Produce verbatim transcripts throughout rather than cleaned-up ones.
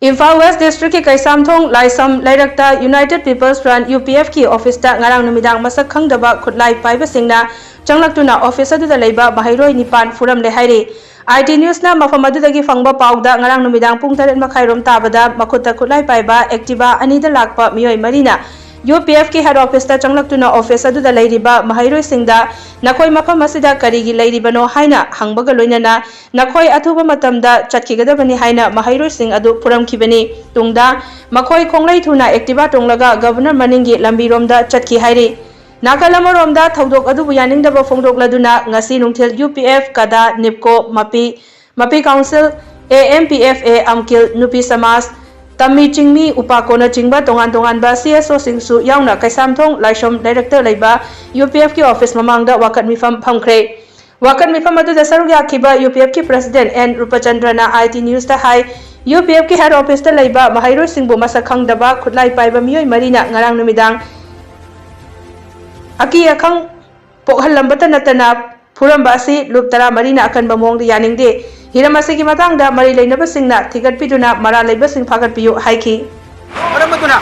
Imphal west ꯗꯤꯁꯇ꯭ꯔꯤꯛꯀꯤ Keishamthong ꯂꯥꯏꯁꯝ ꯂꯩꯔꯛꯇ United People's Front, UPF ꯀꯤ ꯑꯣꯐꯤꯁꯇ ꯉꯔꯥꯡ ꯅꯨꯃꯤꯗꯥꯡ ꯃꯁꯛ ꯈꯪꯗꯕ ꯈꯨꯠꯂꯥꯏ ꯄꯥꯏꯕꯁꯤꯡꯅ ꯆꯪꯂꯛꯇꯨꯅ ꯑꯣꯐꯤꯁ ꯑꯗꯨꯗ ꯂꯩꯕ ꯃꯍꯩꯔꯣꯏ ꯅꯤꯄꯥꯟ ꯐꯨꯔꯝꯂꯦ ꯍꯥꯏꯔꯤ꯫ IT News ꯅ ꯃꯐꯝ ꯑꯗꯨꯗꯒꯤ ꯐꯪꯕ ꯄꯥꯎꯗ ꯉꯔꯥꯡ ꯅꯨꯃꯤꯗꯥꯡ ꯄꯨꯡ ꯇꯔꯦꯠ ꯃꯈꯥꯏꯔꯣꯝ ꯇꯥꯕꯗ ꯃꯈꯨꯠꯇ ꯈꯨꯠꯂꯥꯏ ꯄꯥꯏꯕ Activa ꯑꯅꯤꯗ ꯂꯥꯛꯄ ꯃꯤꯑꯣꯏ ꯃꯔꯤꯅ UPF ꯀꯤ head office ꯇ ꯆꯪꯂꯛꯇꯨꯅ ꯑꯣꯐꯤꯁ ꯑꯗꯨꯗ ꯂꯩꯔꯤꯕ ꯃꯍꯩꯔꯣꯏꯁꯤꯡꯗ "ꯅꯈꯣꯏ ꯃꯐꯝ ꯑꯁꯤꯗ ꯀꯔꯤꯒꯤ ꯂꯩꯔꯤꯕꯅꯣ?" ꯍꯥꯏꯅ ꯍꯪꯕꯒ ꯂꯣꯏꯅꯅ "ꯅꯈꯣꯏ ꯑꯊꯨꯕ ꯃꯇꯝꯗ ꯆꯠꯈꯤꯒꯗꯕꯅꯤ" ꯍꯥꯏꯅ ꯃꯍꯩꯔꯣꯏꯁꯤꯡ ꯑꯗꯨ ꯐꯨꯔꯝꯈꯤꯕꯅꯤ꯫ ꯇꯨꯡꯗ ꯃꯈꯣꯏ ꯈꯣꯡꯂꯩ ꯊꯨꯅ Activa ꯇꯣꯡꯂꯒ ꯒꯕꯔꯅꯔ ꯃꯅꯤꯡꯒꯤ ꯂꯝꯕꯤꯔꯣꯝꯗ ꯆꯠꯈꯤ ꯍꯥꯏꯔꯤ꯫ ꯅꯥꯀꯜ ꯑꯃꯔꯣꯝꯗ, ꯊꯧꯗꯣꯛ ꯑꯗꯨꯕꯨ ꯌꯥꯅꯤꯡꯗꯕ ꯐꯣꯡꯗꯣꯛꯂꯗꯨꯅ ꯉꯁꯤ ꯅꯨꯡꯊꯤꯜ UPF, ꯀꯗꯥ, NIPCO, ꯃꯄꯤ, ꯃꯄꯤ ꯀꯥꯎꯟꯁꯤꯜ, AMPFA, ꯑꯝꯀꯤꯜ, ꯅꯨꯄꯤ ꯁꯃꯥꯖ, ꯇꯝꯃꯤ ꯆꯤꯡꯃꯤ, ꯎꯄꯥꯀꯣꯅꯆꯤꯡꯕ ꯇꯣꯉꯥꯟ ꯇꯣꯉꯥꯟꯕ CSO ꯁꯤꯡꯁꯨ ꯌꯥꯎꯅ ꯀꯩꯁꯥꯝꯊꯣꯡ ꯂꯥꯏꯁ꯭ꯔꯝ ꯂꯩꯔꯛꯇ ꯂꯩꯕ UPF ꯀꯤ ꯑꯣꯐꯤꯁ ꯃꯃꯥꯡꯗ ꯋꯥꯀꯠ ꯃꯤꯐꯝ ꯐꯝꯈ꯭ꯔꯦ꯫ ꯋꯥꯀꯠ ꯃꯤꯐꯝ ꯑꯗꯨꯗ ꯁꯔꯨꯛ ꯌꯥꯈꯤꯕ UPF ꯀꯤ president N ꯔꯨꯄꯆꯟꯗ꯭ꯔꯅ IT News ꯇ ꯍꯥꯏ, UPF ꯀꯤ head office ꯇ ꯂꯩꯕ ꯃꯍꯩꯔꯣꯏꯁꯤꯡꯕꯨ ꯃꯁꯛ ꯈꯪꯗꯕ ꯈꯨꯠꯂꯥꯏ ꯄꯥꯏꯕ ꯃꯤꯑꯣꯏ ꯃꯔꯤꯅ ꯉꯔꯥꯡ ꯅꯨꯃꯤꯗꯥꯡ ꯑꯀꯤ ꯑꯈꯪ ꯄꯣꯛꯍꯜꯂꯝꯕꯇ ꯅꯠꯇꯅ ꯐꯨꯔꯝꯕ ꯑꯁꯤ ꯂꯨꯞ ꯇꯔꯥꯃꯔꯤꯅ ꯑꯀꯟꯕ ꯃꯑꯣꯡꯗ ꯌꯥꯅꯤꯡꯗꯦ꯫ ꯍꯤꯔꯝ ꯑꯁꯤꯒꯤ ꯃꯇꯥꯡꯗ ꯃꯔꯤ ꯂꯩꯅꯕꯁꯤꯡꯅ ꯊꯤꯒꯠꯄꯤꯗꯨꯅ ꯃꯔꯥꯜ ꯂꯩꯕꯁꯤꯡ ꯐꯥꯒꯠꯄꯤꯌꯨ ꯍꯥꯏꯈꯤ꯫ ꯃꯔꯝ ꯑꯗꯨꯅ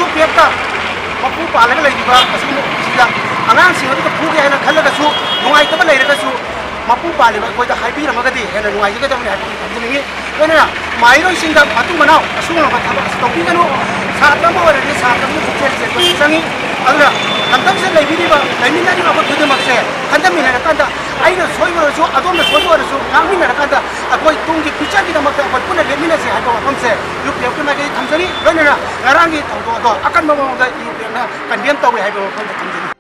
UPF ꯇ ꯃꯄꯨ ꯄꯥꯜꯂꯒ ꯂꯩꯔꯤꯕ ꯑꯁꯤꯒꯨꯝꯕ ꯁꯤꯗ ꯑꯉꯥꯡꯁꯤꯡ ꯑꯗꯨꯗ ꯐꯨꯒꯦ ꯍꯥꯏꯅ ꯈꯜꯂꯒꯁꯨ, ꯅꯨꯡꯉꯥꯏꯇꯕ ꯂꯩꯔꯒꯁꯨ, ꯃꯄꯨ ꯄꯥꯜꯂꯤꯕ ꯑꯩꯈꯣꯏꯗ ꯍꯥꯏꯕꯤꯔꯝꯃꯒꯗꯤ ꯍꯦꯟꯅ ꯅꯨꯡꯉꯥꯏꯖꯒꯗꯕꯅꯤ ꯍꯥꯏꯕꯗꯨ ꯊꯝꯖꯅꯤꯡꯉꯤ꯫ ꯂꯣꯏꯅꯅ ꯃꯍꯩꯔꯣꯏꯁꯤꯡꯗ ꯑꯗꯨꯝꯕ ꯅꯥꯎ ꯑꯁꯤꯒꯨꯝꯂꯕ ꯊꯕꯛ ꯑꯁꯤ ꯇꯧꯕꯤꯒꯅꯨ꯫ ꯁꯥꯇ꯭ꯔ ꯑꯃ ꯑꯣꯏꯔꯗꯤ ꯁꯥꯇ꯭ꯔ ꯑꯃꯒꯤ ꯄꯨꯛꯆꯦꯜ ꯆꯦꯟꯕ ꯆꯪꯏ꯫ ꯑꯗꯨꯅ ꯂꯝꯗꯝꯁꯤꯗ ꯂꯩꯕꯤꯔꯤꯕ, ꯂꯩꯃꯤꯟꯅꯔꯤꯕ ꯑꯩꯈꯣꯏ ꯈꯨꯗꯤꯡꯃꯛꯁꯦ ꯈꯟꯊꯃꯤꯟꯅꯔꯀꯥꯟꯗ, ꯑꯩꯅ ꯁꯣꯏꯕ ꯑꯣꯏꯔꯁꯨ, ꯑꯗꯣꯝꯅ ꯁꯣꯏꯕ ꯑꯣꯏꯔꯁꯨ, ꯉꯥꯡꯃꯤꯟꯅꯔꯀꯥꯟꯗ ꯑꯩꯈꯣꯏ ꯇꯨꯡꯒꯤ future ꯒꯤꯗꯃꯛꯇ ꯑꯩꯈꯣꯏ ꯄꯨꯟꯅ ꯂꯦꯞꯃꯤꯟꯅꯁꯦ ꯍꯥꯏꯕ ꯋꯥꯐꯝꯁꯦ UPF ꯀꯤ ꯃꯥꯏꯀꯩꯗꯒꯤ ꯊꯝꯖꯔꯤ꯫ ꯂꯣꯏꯅꯅ ꯉꯔꯥꯡꯒꯤ ꯊꯧꯗꯣꯛ ꯑꯗꯣ ꯑꯀꯟꯕ ꯃꯑꯣꯡꯗ UPF ꯅ condemn ꯇꯧꯏ ꯍꯥꯏꯕ ꯋꯥꯐꯝꯁꯦ ꯊꯝꯖꯔꯤ꯫